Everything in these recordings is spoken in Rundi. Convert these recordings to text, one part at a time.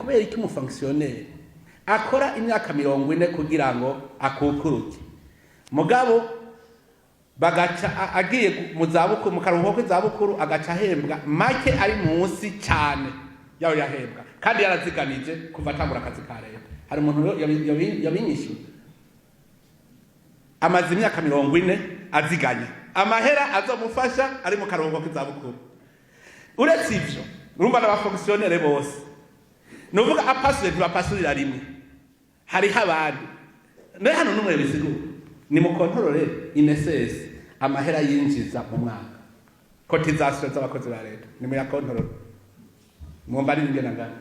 Kubera iki umufonctionnaire akora imyaka 40 kugira ngo akukuruke, mugabo bagaca agiye mu zabukuru, mu karuhuko k'izabukuru, agaca ahembwa make ari munsi cyane yayo yahembwa kandi yaraziganije kuva atangura akazi ka leta? Hari umuntu rero yabinyishyura? Amaze imyaka 40 aziganya amahera azomufasha ari mu karuhuko k'izabukuru. Uretse ivyo, urumva n'abafonctionnaire bose, ni uvuga apasuye, ntibapasurira rimwe, hariho abandi. Naye hano n'umwe bisigura ni mu contrôle INSS amahera yinjiza mu mwaka, cotisation z'abakozi ba leta, ni mu ya contrôle mwumva ari ingena ngana.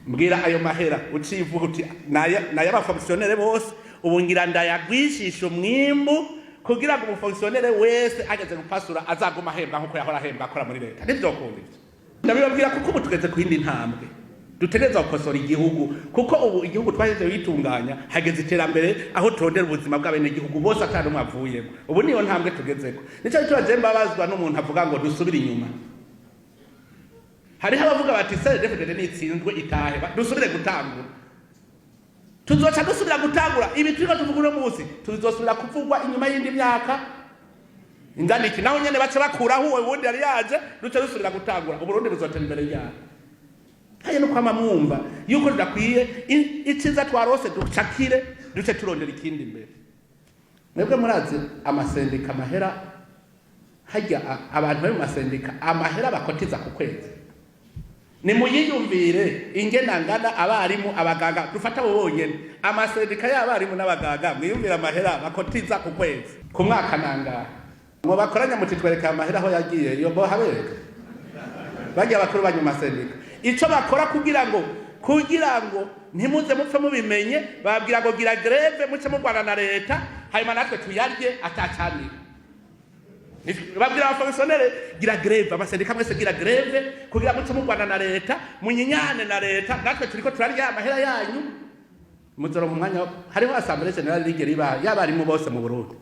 Mbwira ayo mahera uciye uvuga uti naya abafonctionnaire bose, ubu ngira ndayagwishisha umwimbu kugira ngo umufonctionnaire wese ageze gupasura azaguma ahembwa nkuko yahora ahembwa akora muri leta. Ntivyokunda ivyo. Ndabibabwira kuko ubu tugeze ku yindi ntambwe, dutegereza gukosora igihugu, kuko ubu igihugu twaheze witunganya, hageze iterambere aho turondera ubuzima bw'abenegihugu bose atari umwe avuyemo. Ubu niyo ntambwe tugezeko. Nico gituma je mbabazwa n'umuntu avuga ngo dusubire inyuma. Hariho abavuga bati CNDD-FDD nitsinzwe itahe, dusubire gutangura. Tuzoca dusubira gutangura. Ibi turiko tuvuga uno munsi tuzosubira kuvugwa inyuma y'indi myaka ingana iki, naho nyene bace bakuraho uwo wundi yari yaje, duce dusubira gutangura. Uburundi buzotera imbere yaho haye no kwama mwumva yuko tudakwiye iciza twarose ducakire, duce turondera ikindi imbere. Mwebwe murazi amasendika amahera hajya abantu bari mu masendika amahera bakotiza ku kwezi? Nimuyiyumvire ingena ngana. Abarimu, abaganga, dufata abo bonyene, amasendika y'abarimu n'abaganga, mwiyumvire amahera bakotiza ku kwezi, ku mwaka nangahe? Ngo bakoranya muti twereka amahera aho yagiye, iyo bo habereka bagiye abakuru banyu masendika ico bakora kugira ngo ntimuze mupfe mubimenye. Bababwira ngo gira grève, muce murwana na leta, hanyuma natwe tuyarye atacamira. Babwira abafonctionnaire gira grève, amasendika mwese gira grève kugira muce murwana na leta, munyinyane na leta, natwe turiko turarya amahera yanyu. Muzoronka umwanya hariho assemblée générale rigera iba y'abarimu bose mu Burundi?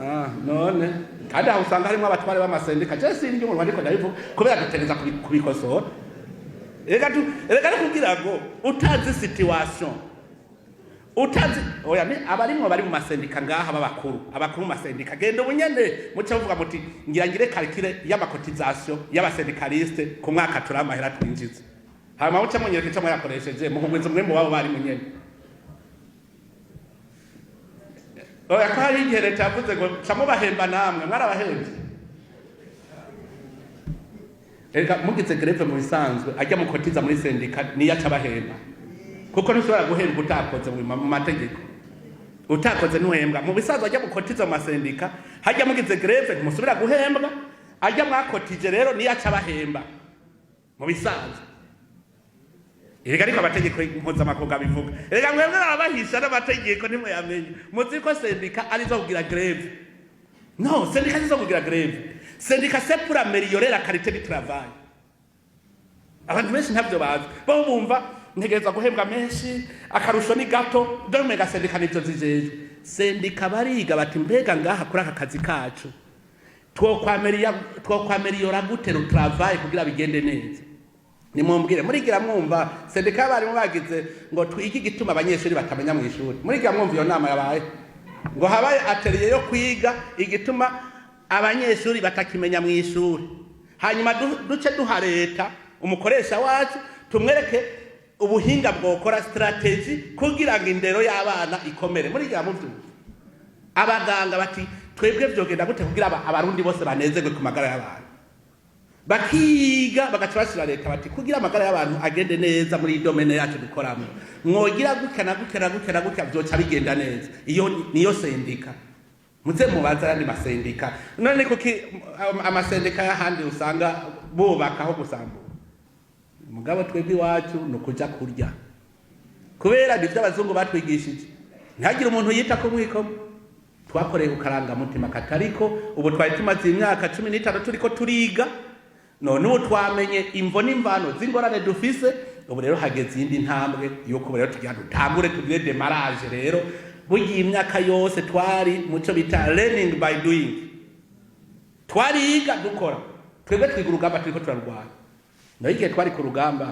Ah, none kandi aho usanga harimo abatware b'amasendika. Je sindi umuntu, ariko ndabivuga kubera dutegereza kubikosora. Reka no kugira ngo utazi situation, utazi oya, ni abarimwo bari mu masendika ngaha b'abakuru, abakuru mu masendika, genda ubunyene muce muvuga muti ngira ngire calcul y'amacotisation y'abasyndicaliste ku mwaka, turi amahera twinjiza, hanyuma muce munyereka ico mwayakoresheje mu kugwiza umwimbu wabo bari munyene. Oya, ko hari igihe leta yavuze ngo ca mubahemba, namwe mwarabahemvye. Reka mugize grève, mu bisanzwe ajya mukotiza muri sendika niyo aca abahemba, kuko ntushobora guhembwa utakoze. Mu mategeko utakoze ntuhembwa. Mu bisanzwe ajya mukotiza mu masendika, hajya mugize grève ntimusubira guhembwa, ajya mwakotije rero niyo aca abahemba mu bisanzwe. Erega ariko amategeko mpuzamakungu abivuga. Erega mwebwe barabahisha n'amategeko ntimuyamenye. Muzi ko sendika arizo kugira grève? Non, sendika zizo kugira grève. Sendika, c'est pour améliorer la qualité du travail. Abantu benshi ntabyo bazi, bo bumva ntegereza guhembwa menshi, akarusho ni gato, dore mega sendika nivyo zijejwe. Sendika bariga bati mbega ngaha kuri aka kazi kacu twokwameliyora gute le travail kugira bigende neza? Nimumbwire, murigira mwumva sendika y'abarimu bagize ngo twige igituma abanyeshuri batamenya mu ishuri? Murigira mwumva iyo nama yabaye ngo habaye atelier yo kwiga igituma abanyeshuri batakimenya mu ishuri, hanyuma duce duha leta, umukoresha wacu, tumwereke ubuhinga bwokora stratégie kugira ngo indero y'abana ikomere? Murigira muvyumva abaganga bati twebwe vyogenda gute kugira abarundi bose banezerwe ku magara y'abantu? Bakiga, bagaca bashira leta bati kugira amagara y'abantu agende neza muri domaine yacu dukoramo, mwogira gutya na gutya na gutya na gutya, vyoca bigenda neza. Iyo niyo sendika. Muze mubaza ayandi masendika. None kuki amasendika y'ahandi usanga bubaka aho gusambura? Mugabo twebwe iwacu ni ukuja kurya, kubera nivyo abazungu batwigishije, ntihagire umuntu yita ku mwikomo. Twakoreye ku karangamutima katariko. Ubu twari tumaze imyaka 15 turiko turiga, none ubu twamenye imvo n'imvano z'ingorane dufise. Ubu rero hageze iyindi ntambwe yuko ubu rero tugira dutangure tugire démarrage. Rero burya imyaka yose twari muco bita learning by doing, twariga dukora. Twebwe twiga urugamba turiko turarwana. Naho igihe twari ku rugamba.